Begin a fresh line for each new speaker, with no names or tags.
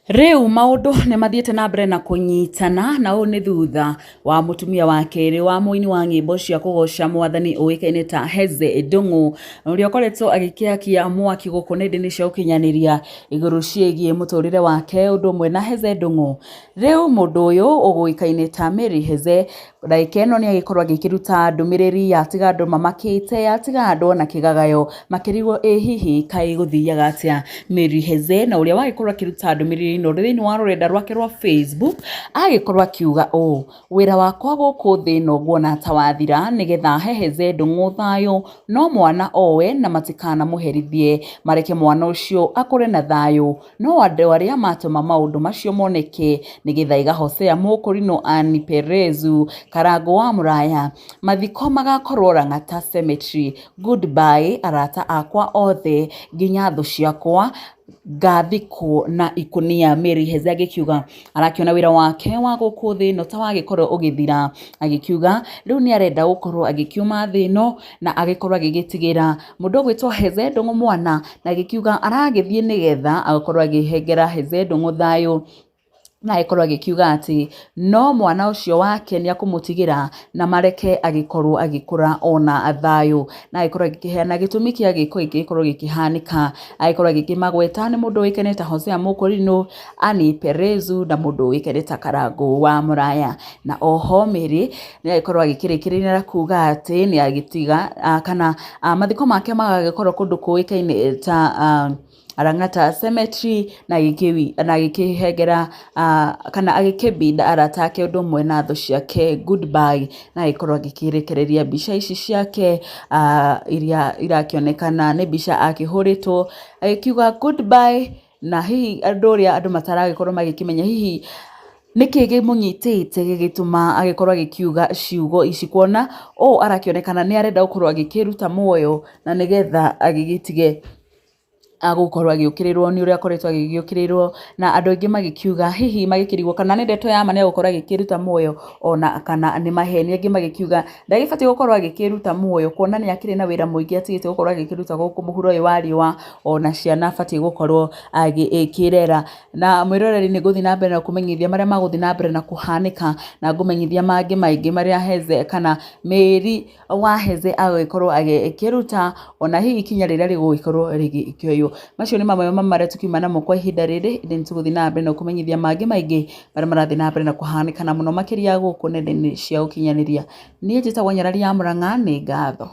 Rĩu maũndũ nĩ mathiĩte na mbere na kũnyitana na ũũ nĩ thutha wa mũtumia wa kerĩ wa mũini wa nyĩmbo cia kũgoca mwathani ũĩkaine ta Hezzy Ndung'u ũrĩa ũkoretwo agĩkĩakia mwaki gũkũ nenda-inĩ cia ũkinyanĩria igũrũ ciĩgiĩ mũtũrĩre wake ũndũ ũmwe na Hezzy Ndung'u. Rĩu mũndũ ũyũ ũĩkaine ta Mary Hezzy Ndagĩka ĩno nĩ agĩkorwo agĩkĩruta ndũmĩrĩri yatiga andũ mamakĩte, yatiga andũ na kĩgagayo makĩrigwo ĩ hihi kaĩ gũthiaga atĩa. Mary Hezzy na ũrĩa wagĩkorwo akĩruta ndũmĩrĩri ĩno thĩinĩ wa rũrenda rwake rwa Facebook, agĩkorwo akiuga ũũ, wĩra wakwa gũkũ thĩ ĩno nguona ta wathira nĩgetha he Hezzy Ndung'u thayũ, no mwana owe na matikanamũherithie, mareke mwana ũcio akũre na thayũ. No andũ arĩa matũma maũndũ macio moneke nĩ Gĩthaiga Hosea Mũkũrinũ Ann Perezu Karangũ wa Mũraya. Mathiko magakorwo Lang'ata Cemetery. Goodbye arata akwa othe nginya thũ ciakwa ngathikwo na ikũnia Mary Hezzy agĩkiuga arakĩona wĩra wake wa gũkũ thĩ ĩno ta wagĩkorwo ũgĩthira, agĩkiuga rĩu nĩ arenda gũkorwo agĩkiuma thĩ ĩno na agĩkorwo agĩgĩtigĩra mũndũ ũgwĩtwo Hezzy Ndung'u mwana, na agĩkiuga aragĩthiĩ nĩgetha akorwo akĩhengera Hezzy Ndung'u thayũ, na agĩkorwo agĩkiuga atĩ no mwana ũcio wake nĩ akũmũtigĩra na mareke agĩkorwo agĩkũra ona thayũ, na agĩkorwo agĩkĩheana gĩtũmi kĩa gĩko gĩkĩ gĩkorwo gĩkĩhanĩka, agĩkorwo agĩkĩmagweta nĩ mũndũ ũĩkaine ta Hosea Mũkũrinũ, Annie Perezu na mũndũ ũĩkaine ta Karangũ wa Mũraya, na oho Mary nĩ agĩkorwo agĩkĩrĩkĩrĩria na kuga atĩ nĩ agĩtiga kana mathiko make magagĩkorwo kũndũ kũĩkaine ta Lang'ata Cemetery na agĩkĩhengera kana agĩkĩbid arata ake ũndũ ũmwe na thũ ciake goodbye na agĩkorwo agĩkĩrekereria mbica ici ciake iria irakĩonekana nĩ mbica akĩhũrĩtwo agĩkiuga goodbye na hihi ũndũ ũrĩa andũ mataragĩkorwo magĩkĩmenya hihi nĩkĩ kĩmũnyitĩte gĩgĩtũma agĩkorwo agĩkiuga ciugo ici kuona ũũ arakĩonekana nĩ arenda gũkorwo agĩkĩruta muoyo na nĩgetha agĩgĩtige gũkorwo agĩũkĩrĩrwo nĩ ũrĩa akoretwo agĩgĩũkĩrĩrwo na andũ aingĩ magĩkiuga hihi magĩkĩrigwo kana nĩ ndeto ya ma nĩ egũkorwo agĩkĩruta muoyo ona kana nĩ maheni, angĩ magĩkiuga ndagĩbatiĩ gũkorwo agĩkĩruta muoyo kuona nĩ akĩrĩ na wĩra mũingĩ atigĩte gũkorwo agĩkĩruta gũkũ mũhuro ũyũ wa riũa ona ciana abatiĩ gũkorwo agĩkĩrera. Na mwĩroreri nĩ ngũthiĩ na mbere na kũmenyithia marĩa magũthiĩ na mbere na kũhanĩka na ngũmenyithia mangĩ maingĩ marĩa Hezzy kana Mary wa Hezzy agũgĩkorwo agĩkĩruta ona hihi ikinya rĩrĩa rĩgũgĩkorwo rĩgĩkĩoywo. Macio nĩ mamwe ma marĩa tũkiuma namo kwa ihinda rĩrĩ, ĩndĩ nĩ tũgũthiĩ na mbere na kũmenyithia mangĩ maingĩ marĩa marathiĩ na mbere na kũhanĩka na mũno makĩria gũkũ nenda-inĩ cia ũkinyanĩria. Niĩ njĩtagwo Nyarari ya Mũrang'a, nĩ ngatho.